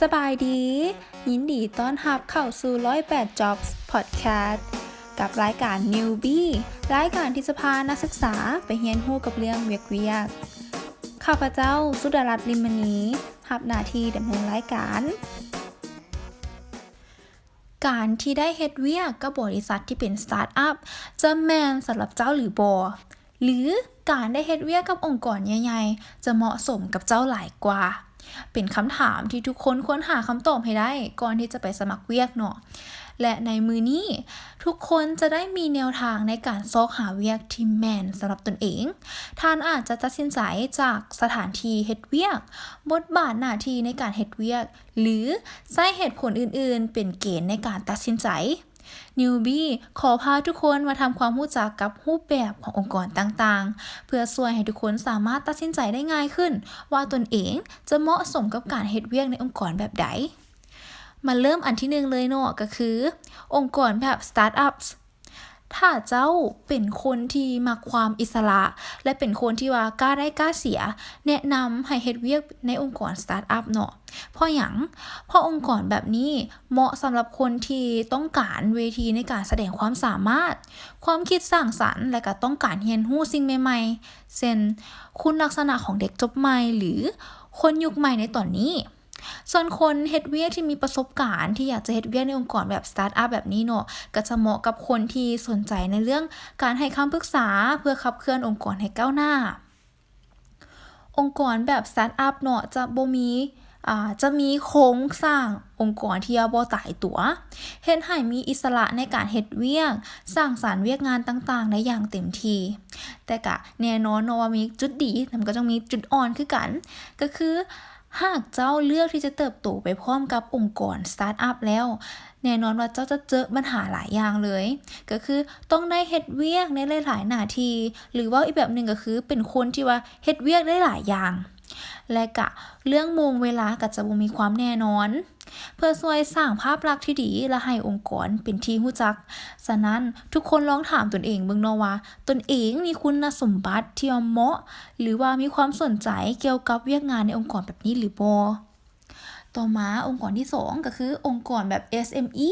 ສະບາຍດີ, ຍິນດີຕ້ອນຮັບເຂົ້າສູ່ ໜຶ່ງຮ້ອຍແປດ Jobs Podcast ກັບລາຍການ Newbie ລາຍການທີ່ຈະພານັກສຶກສາໄປຮຽນຮູ້ກັບເລື່ອງວຽກໆ. ຂ້າພະເຈົ້າ ສຸດາລັດ ລິມມະນີ ຮັບໜ້າທີ່ດຳເນີນລາຍການ. ການທີ່ໄດ້ເຮັດວຽກກັບບໍລິສັດທີ່ເປັນ Startup ຈະແມ່ນສຳລັບເຈົ້າຫຼືບໍ່? ຫຼື ການໄດ້ເຮັດວຽກກັບອົງກອນໃຫຍ່ໆ ຈະເໝາະສົມກັບເຈົ້າຫຼາຍກວ່າ? ເປັນຄຳຖາມທີ່ທຸກຄົນຄວນຫາຄຳຕອບໃຫ້ໄດ້ ກ່ອນທີ່ຈະໄປສະໝັກວຽກເນາະ. ແລະ ໃນມື້ນີ້ ທຸກຄົນຈະໄດ້ມີແນວທາງໃນການຊອກຫາວຽກທີ່ແມ່ນສຳລັບຕົນເອງ. ທ່ານອາດຈະຕັດສິນໃຈຈາກສະຖານທີ່ເຮັດວຽກ, ບົດບາດໜ້າທີ່ໃນການເຮັດວຽກ ຫຼື ໃຊ້ເຫດຜົນອື່ນໆເປັນເກນໃນການຕັດສິນໃຈ. Newbie ຂໍພາທຸກຄົນມາທຳຄວາມຮູ້ຈັກກັບຮູບແບບຂອງອົງກອນຕ່າງໆ ເພື່ອຊ່ວຍໃຫ້ທຸກຄົນສາມາດຕັດສິນໃຈໄດ້ງ່າຍຂຶ້ນວ່າຕົນເອງຈະເໝາະສົມກັບການເຮັດວຽກໃນອົງກອນແບບໃດ. ມາເລີ່ມອັນທີໜຶ່ງເລີຍເນາະ ກໍຄືອົງກອນແບບ Startups. ຖ້າເຈົ້າເປັນຄົນທີ່ມັກຄວາມອິດສະຫຼະ ແລະ ເປັນຄົນທີ່ວ່າກ້າໄດ້ກ້າເສຍ, ແນະນຳໃຫ້ເຮັດວຽກໃນອົງກອນ Startup ເນາະ. ເພາະຫຍັງ? ເພາະອົງກອນແບບນີ້ເໝາະສຳລັບຄົນທີ່ຕ້ອງການເວທີໃນການສະແດງຄວາມສາມາດ, ຄວາມຄິດສ້າງສັນ ແລະ ກໍຕ້ອງການຮຽນຮູ້ສິ່ງໃໝ່ໆ ເຊັ່ນ ຄຸນລັກສະນະຂອງເດັກຈົບໃໝ່ ຫຼື ຄົນຍຸກໃໝ່ໃນຕອນນີ້. ສ່ວນຄົນເຮັດວຽກທີ່ມີປະສົບການ ທີ່ຢາກຈະເຮັດວຽກໃນອົງກອນແບບ Startup ແບບນີ້ເນາະ ກໍຈະເໝາະກັບຄົນທີ່ສົນໃຈໃນເລື່ອງການໃຫ້ຄຳປຶກສາ ເພື່ອຂັບເຄື່ອນອົງກອນໃຫ້ກ້າວໜ້າ. ອົງກອນແບບ Startup ເນາະ ຈະບໍ່ມີ ອາ ຈະມີໂຄງສ້າງອົງກອນທີ່ວ່າບໍ່ຕາຍຕົວ, ເຮັດໃຫ້ມີອິດສະຫຼະໃນການເຮັດວຽກ, ສ້າງສັນວຽກງານຕ່າງໆໄດ້ຢ່າງເຕັມທີ່. ແຕ່ກະແນ່ນອນເນາະວ່າມີຈຸດດີ ແຕ່ມັນກໍຕ້ອງມີຈຸດອ່ອນຄືກັນ, ກໍຄື ຫາກເຈົ້າເລືອກທີ່ຈະເຕີບໂຕໄປພ້ອມກັບອົງກອນ Startup ແລ້ວ, ແນ່ນອນວ່າເຈົ້າຈະເຈີບັນຫາຫຼາຍຢ່າງເລີຍ, ກໍຄືຕ້ອງໄດ້ເຮັດວຽກໃນຫຼາຍໆໜ້າທີ່ ຫຼື ເວົ້າອີກແບບໜຶ່ງກໍຄືເປັນຄົນທີ່ວ່າເຮັດວຽກໄດ້ຫຼາຍຢ່າງ ແລະ ກະເລື່ອງໂມງເວລາກໍຈະບໍ່ມີຄວາມແນ່ນອນ. ເພື່ອຊ່ວຍສ້າງພາບລັກທີ່ດີ ແລະ ໃຫ້ອົງກອນເປັນທີ່ຮູ້ຈັກ, ສະນັ້ນ ທຸກຄົນລອງຖາມຕົນເອງເບິ່ງເນາະວ່າ ຕົນເອງມີຄຸນນະສົມບັດທີ່ວ່າເໝາະ ຫຼື ວ່າມີຄວາມສົນໃຈກ່ຽວກັບວຽກງານໃນອົງກອນແບບນີ້ຫຼືບໍ່? ຕໍ່ມາ ອົງກອນທີສອງ ກໍຄືອົງກອນແບບ SME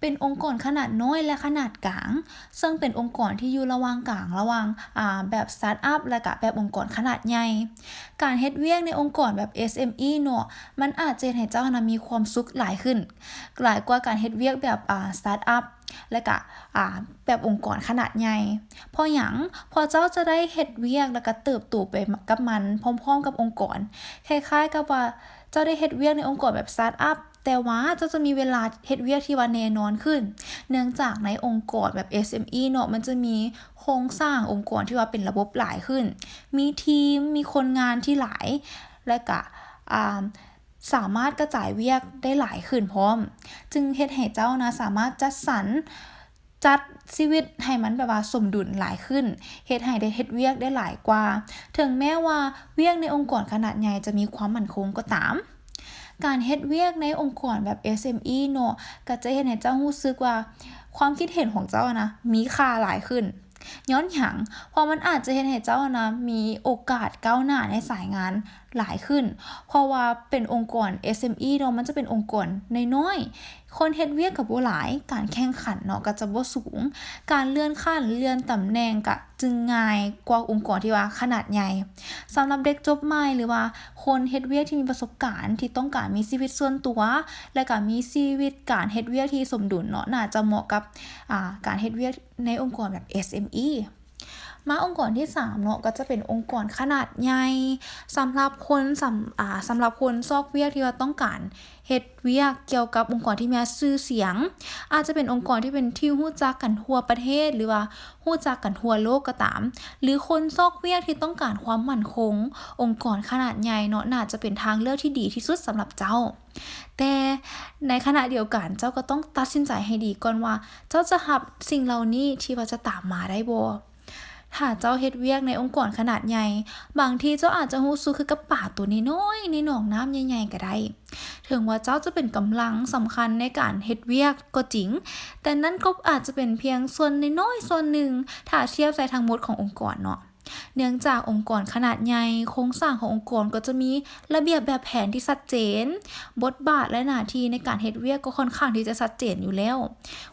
ເປັນອົງກອນຂະໜາດນ້ອຍ ແລະ ຂະໜາດກາງ, ເຊິ່ງເປັນອົງກອນທີ່ຢູ່ລະຫວ່າງກາງ ລະຫວ່າງ ອາ ແບບ Startup ແລະ ກະແບບອົງກອນຂະໜາດໃຫຍ່. ການເຮັດວຽກໃນອົງກອນແບບ SME ເນາະ ມັນອາດຈະເຮັດໃຫ້ເຈົ້າຫັ້ນນະມີຄວາມສຸກຫຼາຍຂຶ້ນ, ຫຼາຍກວ່າການເຮັດວຽກແບບ ອາ Startup ແລະກະ ອາ ແບບອົງກອນຂະໜາດໃຫຍ່. ເພາະຫຍັງ? ເພາະເຈົ້າຈະໄດ້ເຮັດວຽກ ແລະກະເຕີບໂຕໄປກັບມັນພ້ອມໆກັບອົງກອນ. ຄ້າຍໆກັບວ່າເຈົ້າໄດ້ເຮັດວຽກໃນອົງກອນແບບ Startup ແຕ່ວ່າເຈົ້າຈະມີເວລາເຮັດວຽກທີ່ວ່າແນ່ນອນຂຶ້ນ, ເນື່ອງຈາກໃນອົງກອນແບບ SME ເນາະ ມັນຈະມີໂຄງສ້າງອົງກອນທີ່ວ່າເປັນລະບົບຫຼາຍຂຶ້ນ, ມີທີມ, ມີຄົນງານທີ່ຫຼາຍ ແລະກະ ອາ ສາມາດກະຈາຍວຽກໄດ້ຫຼາຍຂຶ້ນພ້ອມ, ຈຶ່ງເຮັດໃຫ້ເຈົ້ານະສາມາດຈັດສັນ ຈັດຊີວິດໃຫ້ມັນແບບວ່າສົມດຸນຫຼາຍຂຶ້ນ, ເຮັດໃຫ້ໄດ້ເຮັດວຽກໄດ້ຫຼາຍກວ່າ, ເຖິງແມ້ວ່າວຽກໃນອົງກອນຂະໜາດໃຫຍ່ຈະມີຄວາມໝັ້ນຄົງກໍຕາມ. ການເຮັດວຽກໃນອົງກອນແບບ SME ເນາະ ກໍຈະເຮັດໃຫ້ເຈົ້າຮູ້ສຶກວ່າຄວາມຄິດເຫັນຂອງເຈົ້ານະມີຄ່າຫຼາຍຂຶ້ນ. ຍ້ອນຫຍັງ? ເພາະມັນອາດຈະເຮັດໃຫ້ເຈົ້ານະມີໂອກາດກ້າວໜ້າໃນສາຍງານຫຼາຍຂຶ້ນ, ເພາະວ່າເປັນອົງກອນ SME ເນາະ ມັນຈະເປັນອົງກອນນ້ອຍໆ, ຄົນເຮັດວຽກກໍບໍ່ຫຼາຍ, ການແຂ່ງຂັນເນາະກໍຈະບໍ່ສູງ, ການເລື່ອນຂັ້ນເລື່ອນຕຳແໜ່ງກໍຈຶ່ງງ່າຍກວ່າອົງກອນທີ່ວ່າຂະໜາດໃຫຍ່. ສຳລັບເດັກຈົບໃໝ່ ຫຼືວ່າຄົນເຮັດວຽກທີ່ມີປະສົບການ ທີ່ຕ້ອງການມີຊີວິດສ່ວນຕົວ ແລະກໍມີຊີວິດການເຮັດວຽກທີ່ສົມດຸນເນາະ, ໜ້າຈະເໝາະກັບ ອາ ການເຮັດວຽກ ໃນອົງກອນແບບ SME. ມາອົງກອນທີສາມເນາະ ກໍຈະເປັນອົງກອນຂະໜາດໃຫຍ່ ສຳລັບຄົນ ສຳ ອາ ສຳລັບຄົນຊອກວຽກທີ່ວ່າຕ້ອງການເຮັດວຽກກ່ຽວກັບອົງກອນທີ່ມີຊື່ສຽງ, ອາດຈະເປັນອົງກອນທີ່ເປັນທີ່ຮູ້ຈັກກັນທົ່ວປະເທດ ຫຼືວ່າຮູ້ຈັກກັນທົ່ວໂລກກໍຕາມ, ຫຼືຄົນຊອກວຽກທີ່ຕ້ອງການຄວາມໝັ້ນຄົງ, ອົງກອນຂະໜາດໃຫຍ່ເນາະ ໜ້າຈະເປັນທາງເລືອກທີ່ດີທີ່ສຸດສຳລັບເຈົ້າ. ແຕ່ໃນຂະນະດຽວກັນ ເຈົ້າກໍຕ້ອງຕັດສິນໃຈໃຫ້ດີກ່ອນວ່າ ເຈົ້າຈະຮັບສິ່ງເຫຼົ່ານີ້ທີ່ວ່າຈະຕາມມາໄດ້ບໍ່? ຖ້າເຈົ້າເຮັດວຽກໃນອົງກອນຂະໜາດໃຫຍ່, ບາງທີເຈົ້າອາດຈະຮູ້ສຶກຄືກັບປາຕົວນ້ອຍໆໃນໜອງນ້ຳໃຫຍ່ໆກໍໄດ້. ເຖິງວ່າເຈົ້າຈະເປັນກຳລັງສຳຄັນໃນການເຮັດວຽກກໍຈິງ, ແຕ່ນັ້ນກໍອາດຈະເປັນພຽງສ່ວນນ້ອຍໆສ່ວນໜຶ່ງ ຖ້າທຽບໃສ່ທັງໝົດຂອງອົງກອນເນາະ. ເນື່ອງຈາກອົງກອນຂະໜາດໃຫຍ່, ໂຄງສ້າງຂອງອົງກອນກໍຈະມີລະບຽບແບບແຜນທີ່ຊັດເຈນ, ບົດບາດ ແລະ ໜ້າທີ່ໃນການເຮັດວຽກກໍຄ່ອນຂ້າງທີ່ຈະຊັດເຈນຢູ່ແລ້ວ.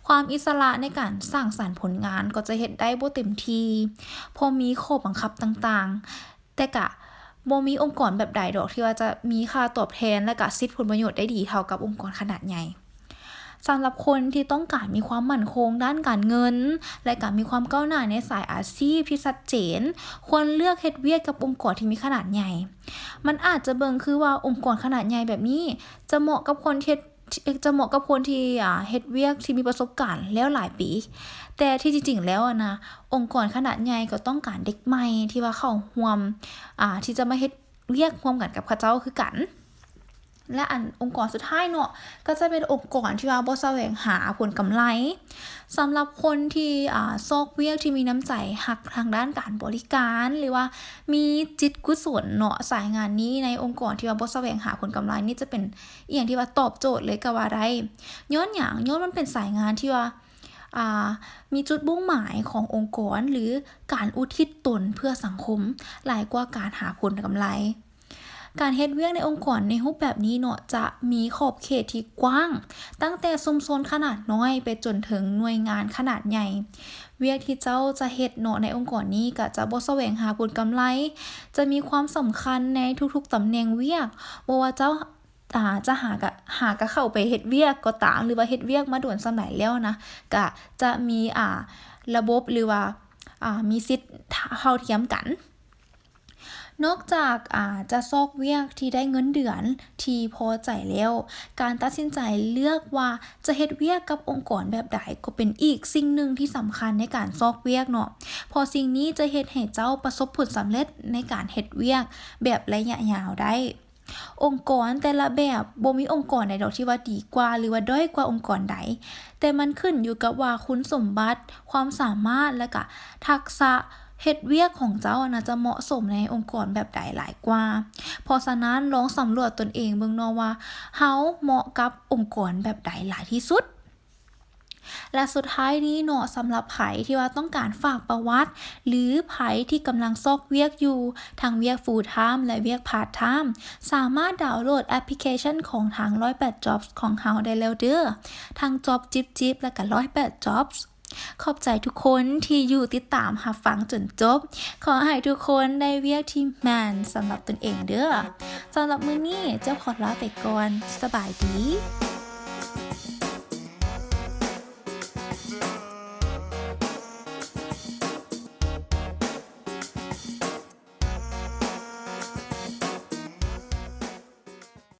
ຄວາມອິດສະຫຼະໃນການສ້າງສັນຜົນງານກໍຈະເຮັດໄດ້ບໍ່ເຕັມທີ່ ເພາະມີຂໍ້ບັງຄັບຕ່າງໆ, ແຕ່ກະບໍ່ມີອົງກອນແບບໃດດອກທີ່ວ່າຈະມີຄ່າຕອບແທນ ແລະ ກະສິດຜົນປະໂຫຍດໄດ້ດີເທົ່າກັບອົງກອນຂະໜາດໃຫຍ່. ສຳລັບຄົນທີ່ຕ້ອງການມີຄວາມໝັ້ນຄົງດ້ານການເງິນ ແລະ ກະມີຄວາມກ້າວໜ້າໃນສາຍອາຊີບທີ່ຊັດເຈນ, ຄວນເລືອກເຮັດວຽກກັບອົງກອນທີ່ມີຂະໜາດໃຫຍ່. ມັນອາດຈະເບິ່ງຄືວ່າອົງກອນຂະໜາດໃຫຍ່ແບບນີ້ຈະເໝາະກັບຄົນເຮັດ ຈະເໝາະກັບຄົນທີ່ ອາ ເຮັດວຽກທີ່ມີປະສົບການແລ້ວຫຼາຍປີ, ແຕ່ທີ່ຈິງໆແລ້ວນະ ອົງກອນຂະໜາດໃຫຍ່ກໍຕ້ອງການເດັກໃໝ່ທີ່ວ່າເຂົ້າຮ່ວມ ອາ ທີ່ຈະມາເຮັດວຽກຮ່ວມກັນກັບເຂົາເຈົ້າຄືກັນ. ແລະ ອັນອົງກອນສຸດທ້າຍເນາະ ກໍຈະເປັນອົງກອນທີ່ວ່າບໍ່ສະແຫວງຫາຜົນກຳໄລ. ສຳລັບຄົນທີ່ ອາ ຊອກວຽກທີ່ມີນ້ຳໃຈຮັກທາງດ້ານການບໍລິການ ຫຼືວ່າມີຈິດກຸສົນເນາະ, ສາຍງານນີ້ໃນອົງກອນທີ່ວ່າບໍ່ສະແຫວງຫາຜົນກຳໄລນີ້ຈະເປັນອີ່ຫຍັງທີ່ວ່າຕອບໂຈດເລີຍກໍວ່າໄດ້. ຍ້ອນຫຍັງ? ຍ້ອນມັນເປັນສາຍງານທີ່ວ່າ ອາ ມີຈຸດມຸ່ງໝາຍຂອງອົງກອນ ຫຼື ການອຸທິດຕົນເພື່ອສັງຄົມ ຫຼາຍກວ່າການຫາຜົນກຳໄລ. ການເຮັດວຽກໃນອົງກອນໃນຮູບແບບນີ້ເນາະ ຈະມີຂອບເຂດທີ່ກວ້າງ, ຕັ້ງແຕ່ຊຸມຊົນຂະໜາດນ້ອຍໄປຈົນເຖິງໜ່ວຍງານຂະໜາດໃຫຍ່. ວຽກທີ່ເຈົ້າຈະເຮັດເນາະໃນອົງກອນນີ້ ກໍຈະບໍ່ສະແຫວງຫາຜົນກຳໄລ, ຈະມີຄວາມສຳຄັນໃນທຸກໆຕຳແໜ່ງວຽກ, ບໍ່ວ່າເຈົ້າ ອາ ຈະຫາກະ ຫາກະເຂົ້າໄປເຮັດວຽກກໍຕາມ ຫຼືວ່າເຮັດວຽກມາດົນສ່ຳໃດແລ້ວນະ ກະຈະມີ ອາ ລະບົບ ຫຼືວ່າ ອາ ມີສິດເທົ່າທຽມກັນ. ນອກຈາກ ອາ ຈະຊອກວຽກທີ່ໄດ້ເງິນເດືອນທີ່ພໍໃຈແລ້ວ, ການຕັດສິນໃຈເລືອກວ່າຈະເຮັດວຽກກັບອົງກອນແບບໃດ ກໍເປັນອີກສິ່ງໜຶ່ງທີ່ສຳຄັນໃນການຊອກວຽກເນາະ, ເພາະສິ່ງນີ້ຈະເຮັດໃຫ້ເຈົ້າປະສົບຜົນສຳເລັດໃນການເຮັດວຽກແບບໄລຍະຍາວໄດ້. ອົງກອນແຕ່ລະແບບ ບໍ່ມີອົງກອນໃດດອກທີ່ວ່າດີກວ່າ ຫຼືວ່າດ້ອຍກວ່າອົງກອນໃດ, ແຕ່ມັນຂຶ້ນຢູ່ກັບວ່າຄຸນສົມບັດ, ຄວາມສາມາດ ແລະ ກະທັກສະເຮັດວຽກຂອງເຈົ້ານະ ຈະເໝາະສົມໃນອົງກອນແບບໃດຫຼາຍກວ່າ. ເພາະສະນັ້ນ ລອງສຳຫຼວດຕົນເອງເບິ່ງເນາະວ່າ ເຮົາເໝາະກັບອົງກອນແບບໃດຫຼາຍທີ່ສຸດ. ແລະ ສຸດທ້າຍນີ້ເນາະ, ສຳລັບໃຜທີ່ວ່າຕ້ອງການຝາກປະຫວັດ ຫຼື ໃຜທີ່ກຳລັງຊອກວຽກຢູ່, ທັງວຽກ full time ແລະ ວຽກ part time, ສາມາດດາວໂຫຼດແອັບພລິເຄຊັນຂອງທາງຮ້ອຍແປດ Jobs ຂອງເຮົາໄດ້ແລ້ວເດີ້, ທັງ Job ຈິບໆ ແລະ ກະຮ້ອຍແປດ Jobs. ຂອບໃຈທຸກຄົນທີ່ຢູ່ຕິດຕາມຮັບຟັງຈົນຈົບ. ຂໍໃຫ້ທຸກຄົນໄດ້ວຽກທີ່ແມ່ນສຳລັບຕົນເອງເດີ້. ສຳລັບມື້ນີ້ ເຈົ້າຂໍລາໄປກ່ອນ. ສະບາຍດີ.